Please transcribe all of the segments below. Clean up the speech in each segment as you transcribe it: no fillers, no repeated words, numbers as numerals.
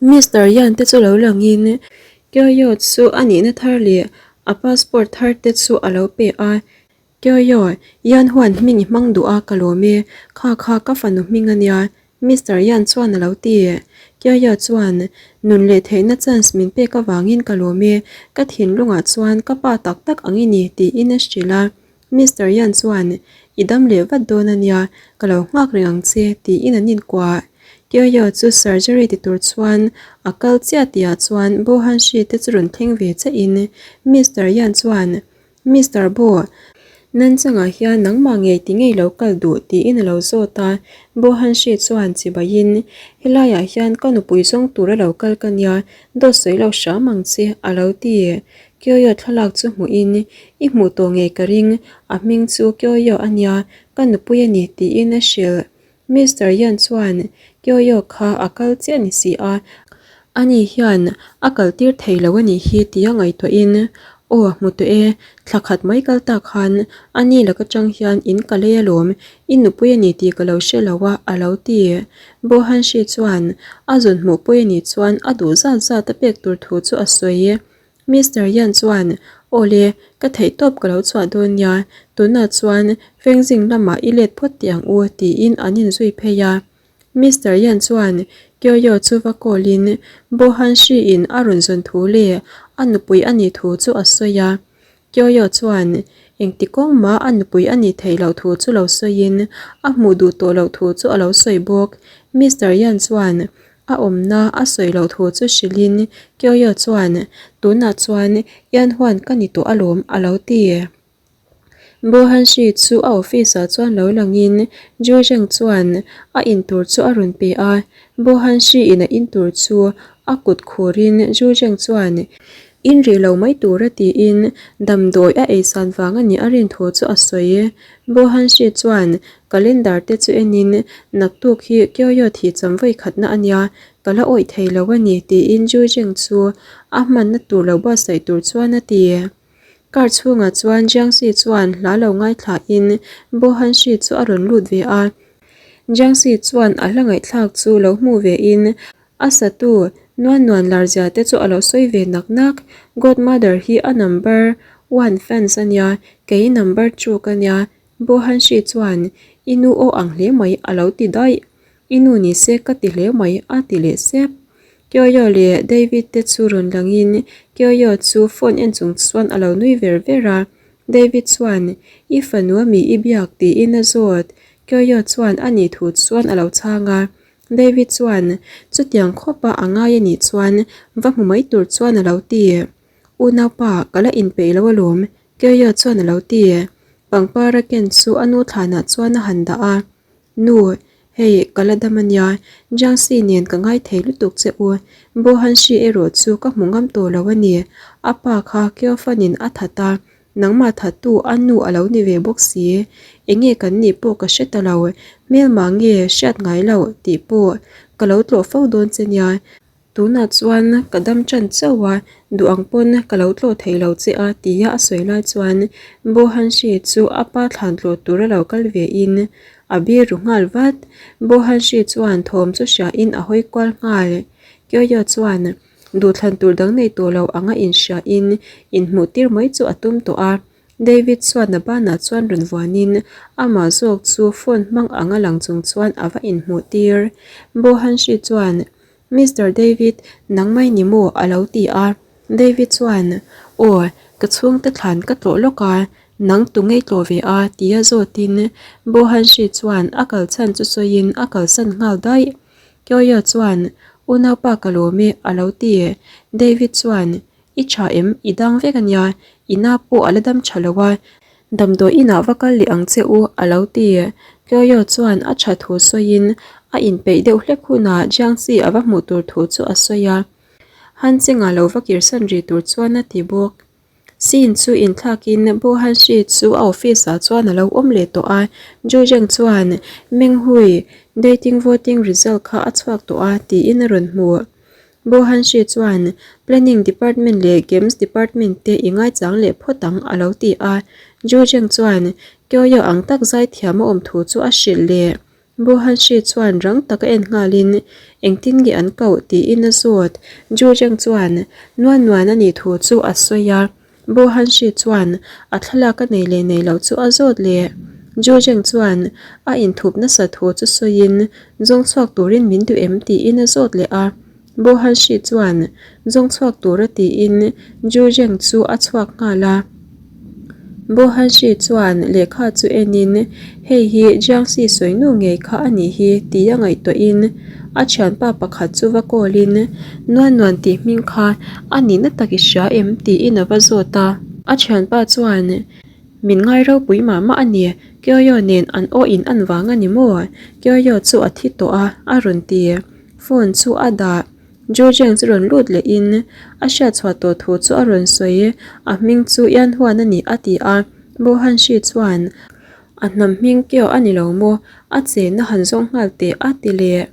Mister Yan te chu lo langin Kyoyo chu a nihna thar leh a passport thar te chu a lo pe a. Kyoyo, Yan huan hming i hmang duh a ka lawm e, kha kha ka fanu hming a nia, Mister Yan chuan a lo ti. Kyoyo chuan, Nun leh theihna chance min pek avangin ka lawm e, ka thinlungah chuan ka pa tak tak ang i ni, tiin a hrilh a. Mister Yan chuan, I dam leh vat dawn a nia, ka lo nghak reng ang che, tiin an inkuah. Kyoyo chu surgery ti tur chuan a kal chiah tihah chuan Bo Hanshi te chu rawn thleng ve chiahin Mister Yan chuan, Mister Bo, Nanchangah hian nangmah ngei ti ngei lo kal duh tiin a lo zawt a. Bo Hanshi chuan chibaiin, Helaiah hian ka nupui zawng tura lo kal ka nia, dawt sawi lo hram ang che, a lo ti. Kyoyo thlalak chu hmuhin, I hmuh tawh ngei ka ring, a hming chu Kyoyo a nia, ka nupui a ni tiin a hrilh. Mister Yan chuan Kyoyo kha a kal chiah ni si a, ani hian a kaltir thei lo a nih hi tia ngaihtuahin, Aw, hmu tawh e, thla khat mai kal tak khan ani lak atang hian in ka lei alawm, i nupui a ni tih ka lo hre lo a, a lo ti. Bo Hanshi chuan a zun hmuhpui a nih chuan a duh zat zat a pek tur thu chu a sawi. Mister Yan chuan, Awle, ka theihtawp ka lo chhuah dawn nia, tunah chuan Fengzing lamah i let phawt teh ang u, tiin an inzui phei a. Mister Yan chuan Kyoyo chu va call in Bo Han Shi in a rawn zawn thu leh a nupui a nih thu chu a sawi a. Kyoyo chuan engti kawng mah a nupui a nih theih loh thu chu lo sawiin a hmuh duh tawh loh thu chu a lo sawi bawk. Mister Yan chuan a awmna a sawi loh thu chu hrilhin Kyoyo chuan tunah chuan Yan Huan ka ni tawh alawm a lo ti. Bo Hanshi chu a office ah chuan lo langin Zhu Zheng chuan a in tur chu a rawn pe a, Bo Hanshi in a in tur chu a kut khurin Zhu Zheng chuan in rih lo mai tur a tiin damdawi a ei san vang a nih a rin thu chu a sawi. Bo Hanshi chuan calendar te chu enin naktuk hi Kyoyo thihcham vawi khatna a nia, ka la awih thei lo a ni tiin Zhu Zheng chu a hmanna tur lo buatsaih tur chuan a ti. Car chhungah chuan Jiangxi chuan hla lo ngaithlain Bo Hanshi chu a rawn lut ve a. Jiangxi chuan a hla ngaihthlak chu lo hmuh vein a satu Nuan Nuan lar zia te chu a lo sawi ve nak nak. Godmother hi a number one fans a nia, kei number two ka nia, Bo Hanshi chuan i nu aw ang hle mai a lo ti daih. I nu ni se ka ti hle mai a ti leh sep. Kyoyo leh David te chu rawn langin Kyoyo chu phone en chung chuan a lo nui ver ver a. David chuan, I fanu ami i biak tiin a zawt. Kyoyo chuan a nih thu chuan a lo chhang a. David chuan, Chutiang khawpa a ngai a nih chuan va hmu mai tur chuan a lo ti. Unaupa, ka la inpeih lo alawm, Kyoyo chuan a lo ti. Pangpar a ken chu a nu thlanah chuan a han dah a. Nu, hei ka la dam a nia, Jiangxi nen ka ngai thei lutuk che u, Bo Hanshi erawh chu ka hmu ngam tawh lo a ni, a pa kha Kyofanin a that a, nangmah thattu a nu a lo ni ve bawk si, enge kan nih pawh ka hre ta lo, hmelmah nge hriat ngai loh tih pawh ka lo tlawh fo dawn che nia, Tunah chuan ka dam ṭan chauh a, duh ang pawn ka lo tlawh thei lo che a tia a sawi lai chuan Bo Hanshi chu a pa thlan tlawh tur a lo kal ve in a bir ru nghal vat. Bo Hanshi chuan thawm chu hria in a hawi kual nghal. Kyoyo chuan duhthlan tur dang nei tawh lo anga inhria in inhmuh tir mai chu a tum tawh a. David chuan a banah chuan rawn vuanin amah zawk chu phone hmang anga lang chung chuan a va inhmuh tir. Bo Hanshi chuan Mister David, nang mai ni maw? a lo ti a. David chuan, Aw, ka chhungte thlan ka tlawh lawk a, nang tu ngei tlawh ve a? tia zawtin Bo Hanshi chuan a kal chhan chu sawiin a kalsan nghal daih. Kyoyo chuan, Unaupa ka lawm e, a lo ti. David chuan, I tha em? I dang vek a nia, i na pawh a la dam tha lo a, damdawi inah va kal leh ang che u, a lo ti. Kyoyo chuan a tha thu sawiin a inpeih deuh hlek hunah Jiangxi a va hmuh tur thu chu a sawi a. Han Cheng-a lo va kirsan rih tur chuan a ti bawk. Sin chu inthlakin Bo Hanshi chu a office-ah chuan a lo awm leh tawh a, Zhu Zheng chuan Menghui dating voting result kha a chhuak tawh a tiin a rawn hmu. Bo Hanshi chuan Planning Department leh Games Department te i ngaichang leh phawt ang a lo ti a. Zhu Zheng chuan Kyoyo ang tak zaithiam a awm thu chu a hrilh leh. Bo Han Shi chuan rang taka en nghalin, Engtin nge an koh? tiin a zawt. Ju Zheng chuan nuan nuan a nih thu chu a sawi a. Bo Han Shi chuan a thlalak a nei leh nei loh chu a zawt leh. Ju Zheng chuan a inthup nasa thu chu sawiin, Zawng chhuak turin min duh em? tiin a zawt leh a. Bo Han Shi chuan zawng chhuak tura tiin Ju Zheng chu a chhuak nghal a. Bo Han Shi chuan lehkha chu enin, Hei hi Jiangxi sawinu ngei kha a nih hi tia ngaihtuahin a thianpa pakhat chu va call-in, Nuan nuan tih hming kha a nihna tak i hria em? tiin a va zawt a. A thianpa chuan, Min ngai ropui mah mah a ni, Kyoyo nen an aw in an vang a ni maw? Kyoyo chu a thi tawh a, a rawn ti. Phone chu a dah. Georgian chu rawn lut lehin a hriatchhuah tawh thu chu a rawn sawi. A hming chu Ian Huan a ni a ti a. Bo Han Shi chuan a hnam hming kio a ni lo maw? A chenna han zawng nghal teh a ti leh.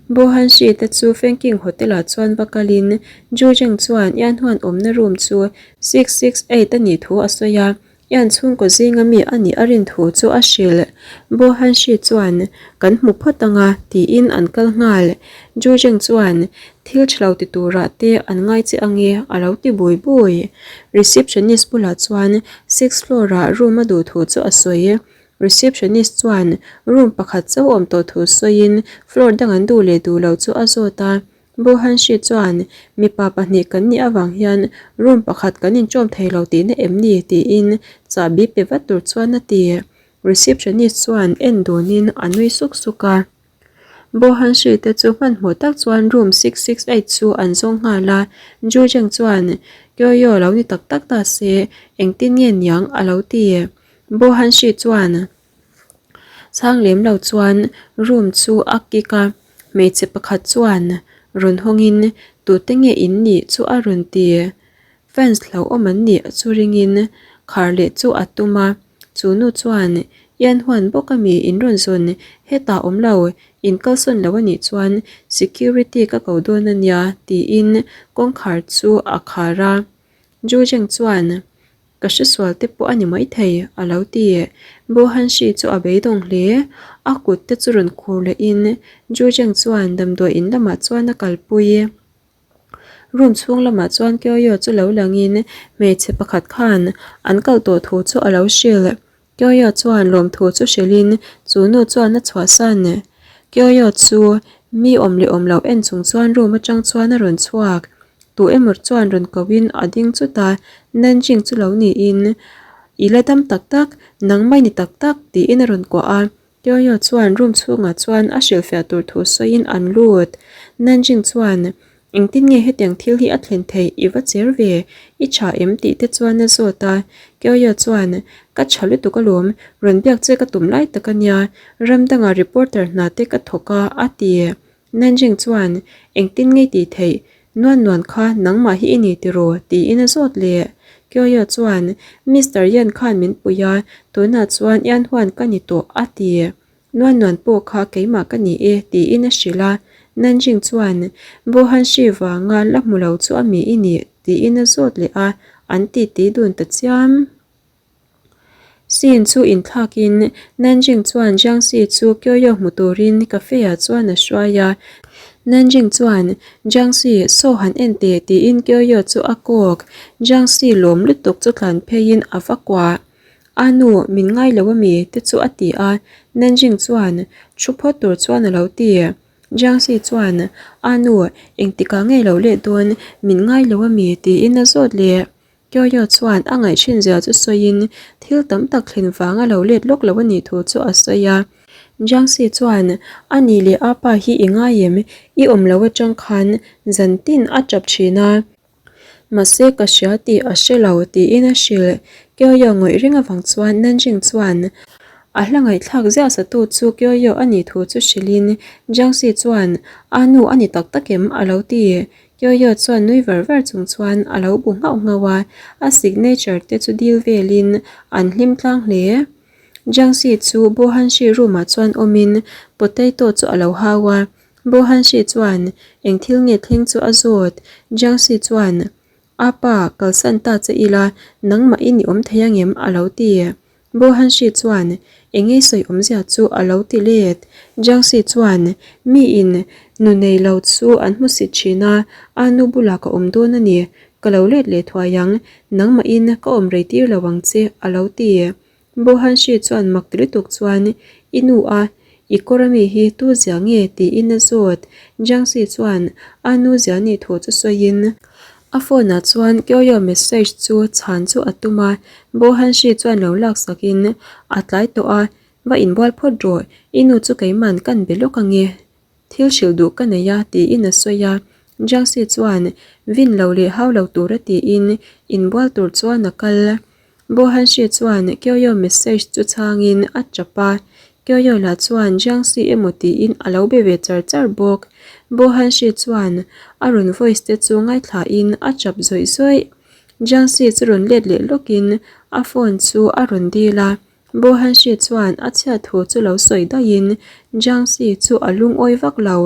Bo Han Shi te chu Fengking Hotel ah chuan va kalin Georgian chuan Ian Huan awmna room chu 668 a nih thu a sawi a. Ian chhungkaw zinga mi a nih a rin thu chu a hrilh. Bo Han Shi chuan, Kan hmu phawt ang a, tiin an kal nghal. Ju Zheng chuan, Thil tha lo ti turah te an ngai che ang e, a lo ti bui bui. Receptionist bulah chuan sixth floor-ah room a duh thu chu a sawi. Receptionist chuan room pakhat chauh awm tawh thu sawiin floor dang an duh leh duh lo chu a zawt a. Bo Han Shi chuan, Mipa pahnih kan nih avang hian room pakhat kan inṭawm thei lo tihna em ni? tiin chahbi pe vat tur chuan a ti. Receptionist chuan en dunin a nui suk suk a. Bo Han Shi te chu hmanhmawh tak chuan room 668 chu an zawng nghal a. Ju Zheng chuan, Kyoyo lo ni tak tak ta se, engtin nge niang? a lo ti. Bo Han Shi chuan, Chhang lem lo chuan room chu a kick a, hmeichhe pakhat chuan rawn hawngin tute nge in nih chu a rawn ti. Fans hlauhawm an nih chu ringin khar leh chu a tum a, chu nu chuan Ian huan bawk ami in rawn zawn hetah awm lo, in kalsawn lo anih chuan security ka ko dawn ania tiin kawngkhar chu a khar a. Ju Zheng chuan Ka hresual te pawh a ni maithei, a lo ti. Bo Han Shi chu a beidawng hle. A kut te chu rawn khur lehin Ju Zheng chuan damdawi in lamah chuan a kalpui. Room chhung lamah chuan Kyoyo chu lo langin hmeichhe pakhat khan an kal tawh thu chu a lo hrilh. Kyoyo chuan lawmthu chu hrilhin chu nu chuan a chhuahsan. Kyoyo chu mi awm leh awm loh en chung chuan room atang chuan a rawn chhuak. Tu emaw chuan rawn kohin a ding chut a, Nanjing chu lo niin, I la dam tak tak, nangmah i ni tak tak tiin a rawn kuah a. Kyoyo chuan room chhungah chuan a hrilhfiah tur thu sawiin an lut. Nanjing chuan, Engtin nge hetiang thil hi a thlen theih i va cher ve, i tha em tih te chuan a zawt a. Kyoyo chuan, Ka tha lutuk alawm, rawn biak che ka tum lai tak a nia, ram dangah reporter hna te ka thawk a, a ti. Nanjing chuan, Engtin nge tih theih, nuan nuan kha nangmah hi i ni tiraw? tiin a zawt leh. Kyoyo chuan, Mister Yan khan min pui a, tunah chuan Yan Huan ka ni tawh, a ti. Nuan nuan pawh kha keimah ka ni e, tiin a hrilh a. Nanjing chuan, Bo Han Shi vanga la hmu lo chu a mi i nih? tiin a zawt leh a, an titi dun ta chiam. Scene chu inthlakin Nanjing chuan Jiangxi chu Kyoyo hmu turin cafe-ah chuan a hruai a. Nanjing chuan, Jiangxi, saw han en teh tiin Kyoyo chu a kawk. Jiangxi lawm lutuk chu tlan pheiin a va kuah. A nu, min ngai lo ami? te chu a ti a. Nanjing chuan thu phawt tur chuan a lo ti. Jiangxi chuan, A nu, engtikah nge lo let dawn, min ngai lo ami? tiin a zawt leh. Kyoyo chuan a ngaihchhin zia chu sawiin thil tam tak thlen vang a lo let lawk lo a nih thu chu a sawi a. Jiangxi chuan, A nih leh a pa hi i ngai em? I awm lo atang khan zan tin a tap thin a. Mahse ka hria tih a hre lo tiin a hrilh. Kyoyo ngawih reng avang chuan Nanjing chuan a hla ngaihthlak ziah satu chu Kyoyo a nih thu chu hrilhin Jiangxi chuan, A nu a ni tak tak em? a lo ti. Kyoyo chuan nui var var chung chuan a lo bu nghauh nghauh a, a signature te chu dil velin an hlim tlang hle. Jiangxi chu Bo Hanshi room ah chuan awmin potato chu a lo hau a, Bo Hanshi chuan eng thil nge thleng chu a zawt. Jiangxi chuan, A pa, kalsan ta che ila, nangmah i ni awm thei angem? a lo ti. Bo Hanshi chuan, Eng ei sawi awmzia chu a lo ti let. Jiangxi chuan, Miin nu nei lo chu an hmu sit thin a, a nu bulah ka awm dawn a ni. Ka lo let leh thuai ang, nangmahin ka awm rei tir lo ang che, a lo ti. Bohanshi chuan mak ti lutuk chuan, I nu a, i kawr ami hi tu zia nge? tiin a zawt. Jiangxi chuan a nu zia nih thu chu sawiin, a phone ah chuan Kyoyo message chu chhan chu a tum a, Bohanshi chuan lo laksakin, A tlai tawh a, va inbual phawt rawh, i nu chu keiman kan be lawk ange. Thil hrilh duh ka nei a, tiin a sawi a. Jiangxi chuan vin lo leh hau lo tura tiin inbual tur chuan a kal. Bohanshi chuan Kyoyo message chu chhangin a tap a, Kyoyo lah chuan Jiangxi emaw tiin a lo be ve char char bawk. Bohanshi chuan a rawn voice te chu ngaithlain a tap zawih zawih. Jiangxi chu rawn let leh lawkin a phone chu a rawn dil a, Bohanshi chuan a chhiat thu chu lo sawi daihin Jiangxi chu a lungawi vak lo.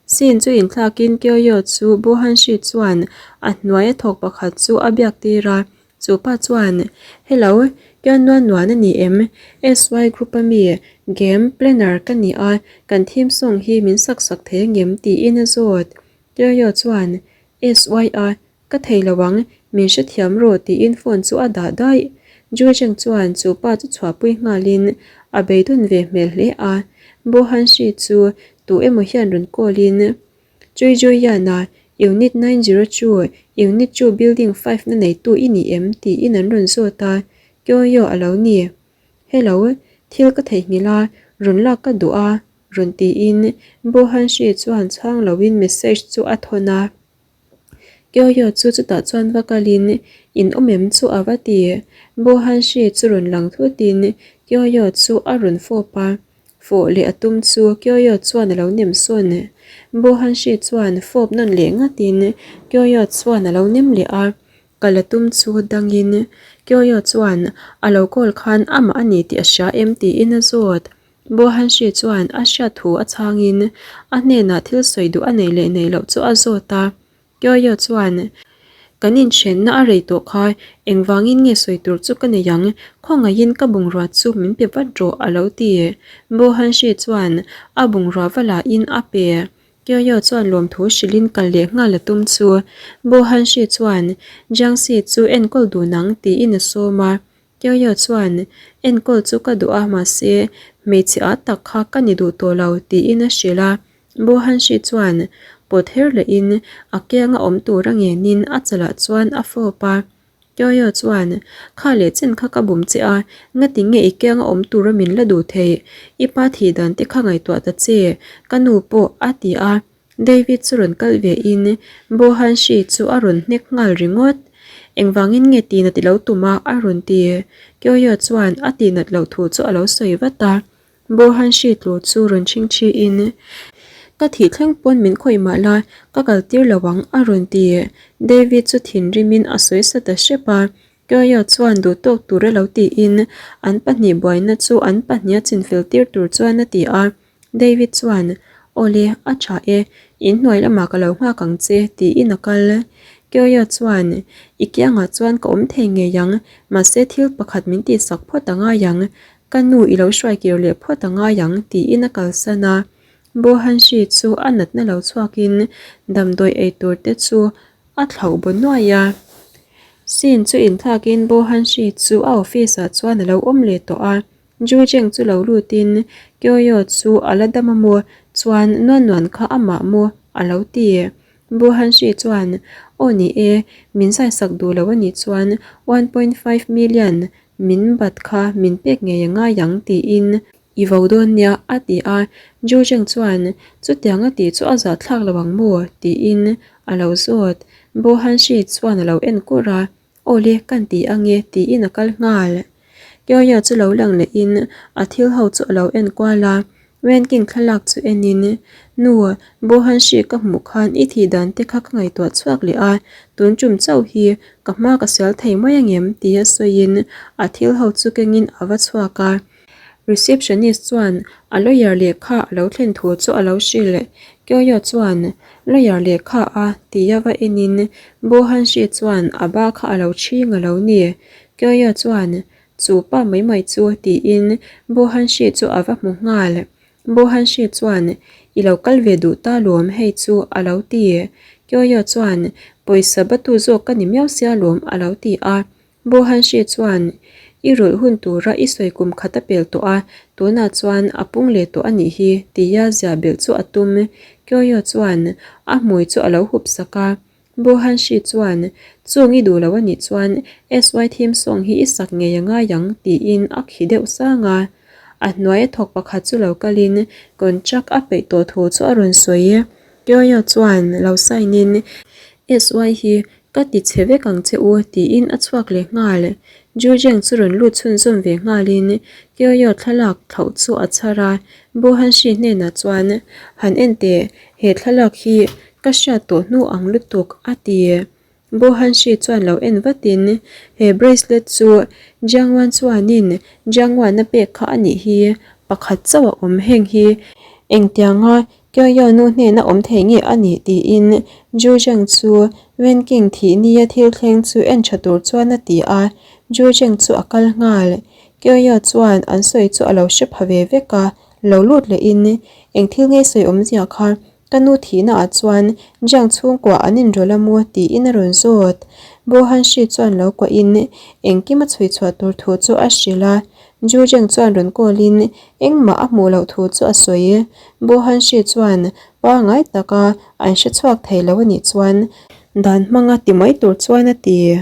Sin chu inthlakin Kyoyo chu Bohanshi chuan a hnuai a thawk pakhat chu a biak tir a, chu pa chuan, Hello, Kyo Nuan Nuan a ni em? SY Group a mi game planner ka ni a, kan theme song hi min sak sak thei angem? tiin a zawt. Kyoyo chuan, SY a, Ka thei lo ang, min hrethiam rawh tiin phone chu a dah daih. Jujeng chuan chu pa chu chhuahpui nghalin a beidawn ve hmel hle a. Bo Hanshi chu tu emaw hian rawn call in, Chui Juiana, Unit 902, Unit 2 Building 5 na neitu i ni em? tiin an rawn zawt a, Kyoyo a lo ni. Hello, thil ka theihnghilh a, rawn lak ka duh a, rawn tiin Bo Hanshi chuan chhang loin message chu a thawn a. Kyoyo chu chutah chuan va kalin in awm em chu a va ti. Bohanshi chu rawn lang thutin Kyoyo chu a rawn fawp a, fawh leh a tum chu Kyoyo chuan a lo nem sawn. Bohanshi chuan fawp nawn leh ngatin Kyoyo chuan a lo nem leh a, kal a tum chu dangin Kyoyo chuan a lo call khan amah a ni tih a hria em tiin a zawt. Bohanshi chuan a hriat thu a chhangin a hnenah thil sawi duh a neih leh neih loh chu a zawt a. Kyoyo chuan, Kan inthenna a rei tawh kha, engvangin nge sawi tur chu ka nei ang, khawngaihin ka bungrua chu min pe vat rawh a lo ti. Bohanshi chuan a bungrua va lahin a pe. Kyoyo chuan lawmthu hrilhin kal leh nghal a tum chu. Bohanshi chuan, Jiangxi chu enkawl dun ang tiin a sawm a. Kyoyo chuan, Enkawl chu ka duh a, mahse, hmeichhe ah tak kha ka ni duh tawh lo, tiin a hrilh a. Bo Hanshi chuan pawt her lehin a kianga awm tur a ngenin a chalah chuan a fawp a. Kyoyo chuan, Kha leh chen kha ka bum che a, ngati nge i kianga awm tura min la duh theih? I pa thih dan te kha ngaihtuah ta che, ka nu pawh, a ti a. David chu rawn kal ve in Bohan hri chu a rawn hnek nghal ringawt. Engvangin nge tihnat i lo tum a? a rawn ti. Kyoyo chuan a tihnat loh thu chu a lo sawi vat a. Bohan hri tlu chu rawn chhing thi in, Ka thih thleng pawn min khawih mah la, ka kal tir lo ang a rawn ti. David chu thinrim in a sawi sa ta hrep a. Kyoyo chuan duh tawk tur a lo tiin an pahnih buaina chu an pahniha chinfel tir tur chuan a ti a. David chuan, Awle, a tha e, inhnuai lamah ka lo nghak ang che, tiin a kal. Kyoyo chuan, I kiangah chuan ka awm thei ngei ang, mahse thil pakhat min tihsak phawt a ngai ang, ka nu i lo hruai kir leh phawt a ngai ang, tiin a kalsan a. Bo Hanshi chu a natna lo chhuakin damdawi ei tur te chu a thlauh baw nuai a. Sin chu inthlakin Bo Hanshi chu a office ah chuan a lo awm leh tawh a. Ju Cheng chu lo lutin Kyoyo chu a la dam a maw? Chuan Nuan Nuan kha amah maw? a lo ti. Bu Hanshi chuan, Aw ni e, min zaisak duh lo a nih chuan 1.5 million min bat kha min pek ngei a ngai ang tiin i vo dawn nia a ti a. Ju Cheng chuan, Chutiang a tih chu a zahthlak lo ang maw? tiin a lo zawt. Bu Hanshi chuan a lo en kur a. Awle, kan ti ange, tiin a kal nghal. Kyoya chu lo lang lehin a thil ho chu a lo en kual a, Wenking thlalak chu enin, Nu, Bohanshi ka hmuh khan i thih dan te kha ka ngaihtuah chhuak leh a, tun tum chauh hi ka hma ka sial thei mai angem? tia sawiin a thil ho chu kengin a va chhuak a. Receptionist chuan a lawyer lehkha a lo thlen thu chu a lo hrilh. Kyoyo chuan lawyer lehkha a tia va enin Bo Hanshi chuan a ba kha a lo chhing a lo ni. Kyoyo chuan. Chu pa mai mai chu tiin Bo Hanshi chu a va hmu nghal. Bo Hanshi chuan, I lo kal ve duh ta lawm hei chu a lo ti. Kyoyo chuan, Pawisa batu zawk ka ni miau sia lawm a lo ti a. Bo Hanshi chuan, I rulh hun tura i sawi kum khat a pel tawh a, tunah chuan a pung leh tawh a nih hi tia zia belh chu a tum. Kyoyo chuan a hmui chu a lo hup sak a. Bo Hanshi chuan, Chung i duh lo a nih chuan SY theme song hi i sak ngei a ngai ang tiin a khi deuh sang a. A hnuaia thawk pakhat chu lo kalin contract a peih tawh thu chu a rawn sawi. Kyoyo chuan lo sign in SY hi ka ti chhe vek ang che u tiin a chhuak leh nghal. Ju Jeng chu rawn lut chhunzawm ve nghalin Kyoyo thlalak thlauh chu a chhar a, Bo Hanshi hnenah chuan, Han en teh, he thlalak hi ka hriat tawh hnu ang lutuk a ti. Bo Hanshi chuan lo en vatin, He bracelet chu Jiang Wan chuanin Jiang Wan a pek kha a nih hi, pakhat chauh a awm heng hi engtianga Kyoyo nu hnena awm thei nge a nih tiin Ju Zheng chu Wen King thih nia thil thleng chu en tha tur chuan a ti a, Ju Zheng chu a kal nghal. Kyoyo chuan an sawi chu a lo hre pha ve vek a, lo lut lehin eng thil nge sawi awmzia kha ka nu thihna ah chuan Jiang chhungkua an inrawlh a maw tiin a rawn zawt. Bo Hanshi chuan lo kuahin engkim a chhui chhuah tur thu chu a hrilh a, Ju Zheng chuan rawn call in engmah a hmuh loh thu chu a sawi. Bo Hanshi chuan pangai taka an hre chhuak thei lo a nih chuan dan hmanga ti mai tur chuan a ti.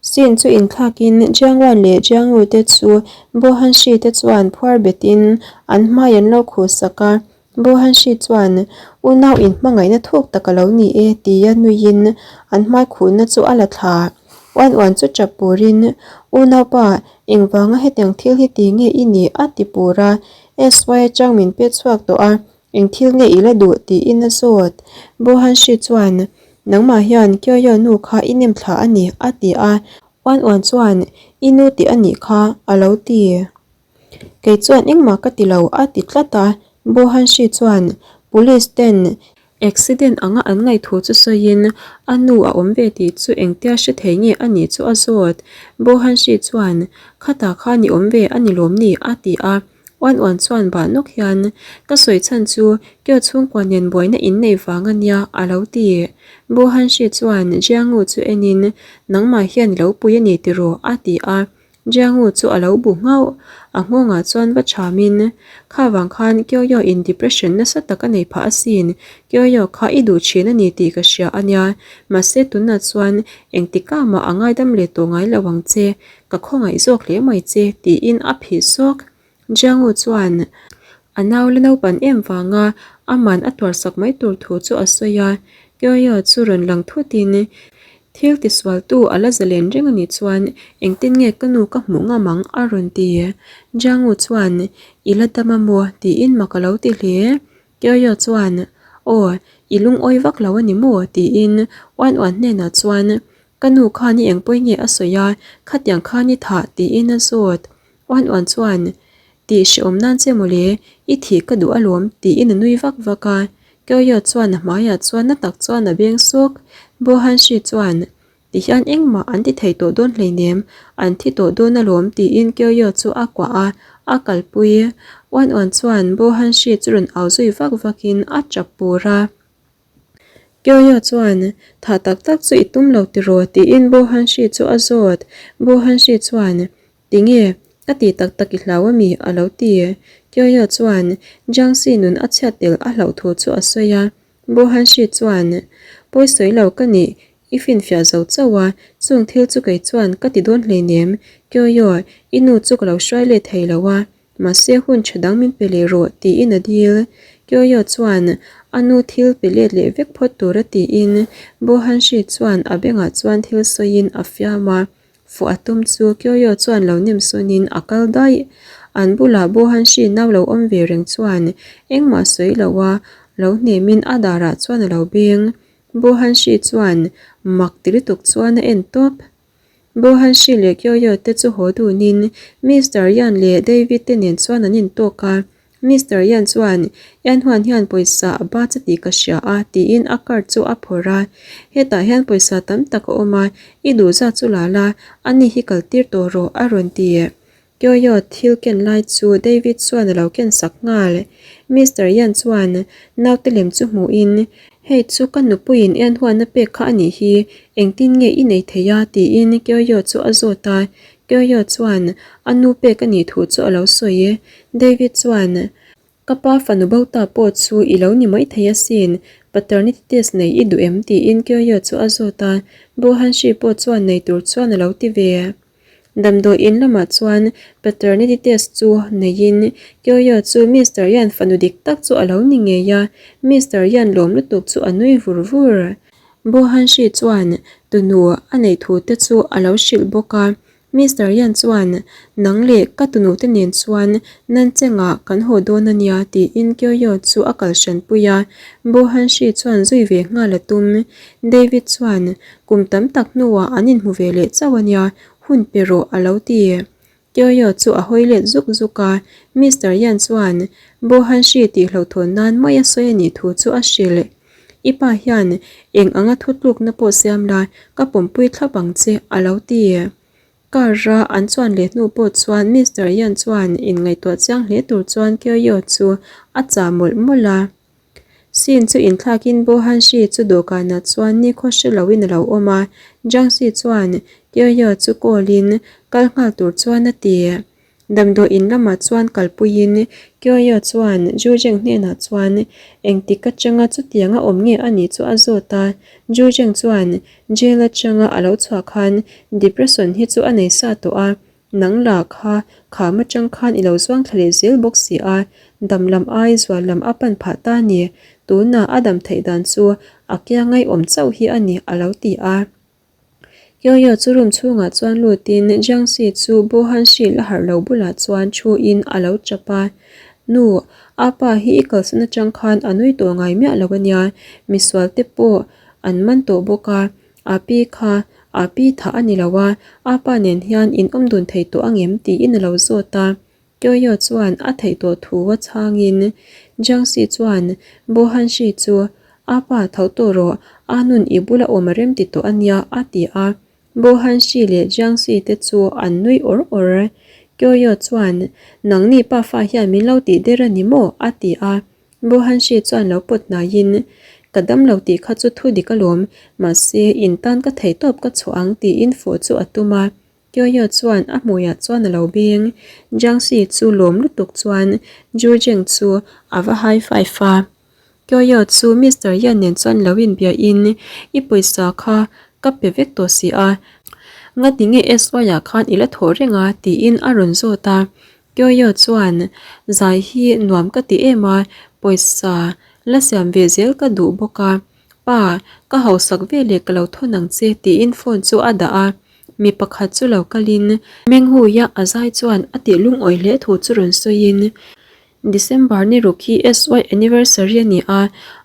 Scene chu inthlak in Jiang Wan leh Jiang Ru te chu Bo Hanshi te chuan phuar bet in an hmai an lo khuh sak a. Bo Hanshi chuan unau inhmangaihna thuk tak a lo ni e tia nuiin an hmai khuhna chu a la thla. Uan uan chu tap purin, Unaupa, engvanga hetiang thil hi ti nge i nih? a ti pur a. SY atang min pet chhuak tawh a, eng thil nge i la duh? tiin a zawt. Bo Hanshi chuan, Nangmah hian Kyoyo nu kha i nem thla a ni, a ti a. Uan uan chuan, I nu tih a nih kha, a lo ti. Kei chuan engmah ka ti lo a ti tlat a, Bo Hanshi chuan Police ten accident anga an ngaihthu chu sawiin a nu a awm ve tih chu engtia hre thei nge a nih chu a zawt. Bo Hanshi chuan khatah khan i awm ve a ni lawm ni a ti a, Uan Uan chuan bah nawk hian ka sawi chhan chu Kyo chhungkua nen buaina in nei vang a nia a lo ti. Bo Hanshi chuan Jiangu chu enin nangmah hian i lo pui a ni tiraw a ti a, Jiangu chu a lo bu nghauh, a nghawngah chuan va chhamin, Kha vang khan Kyoyo in depression nasa tak a nei phah asin, Kyoyo kha i duh thin a ni tih ka hria a nia, mahse tunah chuan engtikah mah a ngaidam leh tawh ngai lo ang che, ka khawngaih zawk hle mai che, tiin a phih sawk. Jiangu chuan a nau la naupan em vanga a man a tuarsak mai tur thu chu a sawi a, Kyoyo chu rawn lang thutin thil tisualtu a la zalen reng a nih chuan engtin nge ka nu ka hmuh ngam ang a rawn ti. Jiangu chuan I la dam a maw? tiin mak a lo ti hle. Kyoyo chuan Aw, i lungawi vak lo a ni maw? tiin Uan Uan hnenah chuan Ka nu khan i engpawi nge a sawi a, khatiang khan i thah tiin a zawt. Uan uan chuan, Tih hrehawm nan che mawle, i thih ka duh alawm, tiin a nui vak vak a. Kyoyo chuan a hmaiah chuan na tak chuan a beng sawk. Bo Hanshi chuan, Tihian engmah an ti thei tawh dawn hleinem, an thi tawh dawn alawm, tiin Kyoyo chu a kuah a, a kalpui. Uan uan chuan Bo Hanshi chu rawn au zui vak vakin a tap pur a. Kyoyo chuan, Thah tak tak chu i tum lo tiraw? tiin Bo Hanshi chu a zawt. Bo Hanshi chuan, Tinge, ka ti tak tak i hlau ami? a lo ti. Kyoyo chuan Jiangxi nun a chhiat tel a hlauh thu chu a sawi a. Bo Hanshi chuan, Pawi sawi lo ka nih, i finfiah zo chauh a, chung thil chu kei chuan ka ti dawn hleinem. Kyoyo, i nu chu ka lo hruai let thei lo a, Mahse hun tha dang min pe leh rawh tiin a dil. Kyoyo chuan a nu thil pe let leh vek phawt tur a tiin Bo Hanshi chuan a bengah chuan thil sawiin a fiam a. Fuh a tum chu Kyoyo chuan lo nem sawnin a kal daih. An bulah Bo Hanshi nau lo awm ve reng chuan engmah sawi lo a lo hnemin a darah chuan a lo beng. Bo Hanshi chuan mak ti lutuk chuan a en tawp. Bohanshi leh Kyoyo te chu haw dunin Mister Yan leh David te nen chuan an intawk a. Mister Yan chuan, Yan huan hian pawisa a ba che tih ka hria a, tiin a card chu a phawrh a. Hetah hian pawisa tam tak a awm a, i duh zat chu la la, ani hi kal tir tawh rawh, a rawn ti. Kyoyo thil ken lai chu David chuan a lo ken sak nghal. Mister Yan chuan naute lem chu hmuhin, Hei chu ka nupuiin en huan a pek kha a nih hi, engtin nge i nei thei a? tiin Kyoyo chu a zawt a. Kyoyo chuan a nu pek a nih thu chu a lo sawi. David chuan, Ka pa fanu bo ta pawh chu i lo ni mai thei asin, paternity test nei i duh em? tiin Kyoyo chu a zawt a. Bo Hanshi pawh chuan nei tur chuan a lo ti ve. Damdawi in lamah chuan paternity test chu neiin Kyoyo chu Mister Yan fanu dik tak chu a lo ni ngei a, Mister Yan lawm lutuk chu a nui vur vur. Bo Hanshi chuan tunu a neih thu te chu a lo hrilh bawk a, Mister Yan chuan nang leh ka tunu te nen chuan Nanchengah kan haw dawn a nia tiin Kyoyo chu a kal hranpui a, Bo Hanshi chuan zui ve nghal a tum. David chuan Kum tam tak hnuah an inhmu ve leh chauh a nia, hun pe rawh a lo ti. Kyoyo chu a hawi let zuk zuk a, Mister Yan chuan Bo Hanshi tih hlauhthawn nan mai a sawi a nih thu chu a hrilh. I pa hian eng anga thutlukna pawh siam la, ka pawmpui thlap ang che a lo ti. Car-a an chuan leh hnu pawh chuan Mister Yan chuan inngaihtuah chiang hle tur chuan Kyoyo chu a chah mawlh mawlh a. Sin chu inthlakin Bo Hanshi chu dawhkanah chuan nikhaw hre loin a lo awm a, Jiangxi chuan Kyoyo chu call in kal nghal tur chuan a ti. Damdawi in lamah chuan kalpuiin Kyoyo chuan Zhu Zheng hnenah chuan engtik atanga chutianga awm nge a nih chu a zawt a, Zhu Zheng chuan jail atanga a lo chhuah khan depression hi chu a nei sa tawh a, Nang lah kha kham atang khan i lo zuang thla leh zel bawk si a, dam lam ai zual lam a pan phah ta ni. Tunah a dam theih dan chu a kia ngaihawm chauh hi a ni a lo ti a. Kyoyo chu room chhungah chuan lutin Jiangxi chu Bo Hanshi la harh lo bulah chuan thu in a lo chap a. Nu, a pa hi i kalsan atang khan a nui tawh ngai miah lo a nia, misual te pawh an man tawh bawk a, A pi kha a pi thah a ni lo a, a pa nen hian in awm dun thei tawh ang em tiin a lo zawt a. Kyoyo chuan a theih tawh thu a chhangin Jiangxi chuan Bo Hanshi chu a pa tho tawh rawh, a nun i bula awm a rem ti tawh a nia a ti a. Bo Hanshi leh Jiangxi te chu an nui awr awr. Kyoyo chuan nangni pafa hian min lo tih der a ni maw? a ti a. Bohanshi chuan lo pawt hnaiin, Ka dam lo tih kha chu thu dik alawm, mahse in tan ka thei tawp ka chhuah ang tiin fawh chu a tum a. Kyoyo chuan a hmuiah chuan a lo beng. Jiangxi chu lawm lutuk chuan Zhujing chu a va high five a. Kyoyo chu Mister Yan nen chuan lo inbiahin, I pawisa kha ka pe vek tawh si a, ngati nge SY ah khan i la thawh reng a? tiin a rawn zawt a. Kyoyo chuan zai hi nuam ka ti em a, pawisa la siam ve zel ka duh bawk a, pa ka hausak ve leh ka lo thawn ang che tiin phone chu a dah a, mi pakhat chu lo kalin Menghuia a zai chuan a tih lungawi hle thu chu rawn sawiin December ni ruk hi SY anniversary a ni a,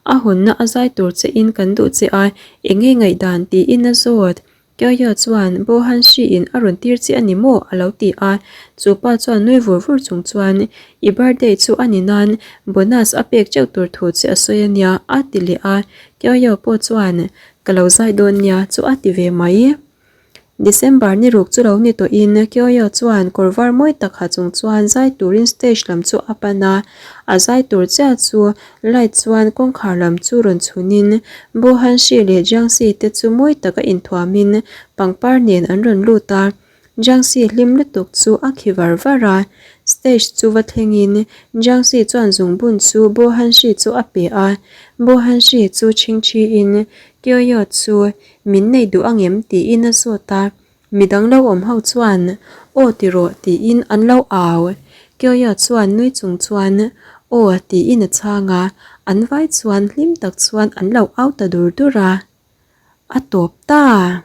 a hawnna a zai tur che in kan duh che a, enge ngaihdan tiin a zawt. Kyoyo chuan Bo Han Shi in a rawn tir che a ni maw? a lo ti a. Chu pa chuan nui vur vur chung chuan, I birthday chu a ni nan bonus a pek teuh tur thu che a sawi a nia, a ti leh a. Kyoyo pawh chuan, Ka lo zai dawn nia chu a ti ve mai. December ni ruk chu lo ni tawhin Kyoyo chuan kawr var mawi tak ha chung chuan zai turin stage lam chu a pan a. A zai tur chiah chu Light chuan kawngkhar lam chu rawn chhunin Bo Hanshi leh Jiangxi te chu mawi taka inthuamin pangpar nen an rawn lut a. Jiangxi hlim lutuk chu a khi var var a. Stage chu va thlengin Jiangxi chuan zungbun chu Bo Hanshi chu a pe a. Bo Hanshi chu chhingchhiin Kyoyo chu min nei duh angem tiin a zawt a. Midang lo awm ho chuan, Aw ti rawh tiin an lo au. Kyoya chuan nui chung chuan, Aw tiin a chhang a, an vai chuan hlim tak chuan an lo au ta dur dur a. A tawp ta!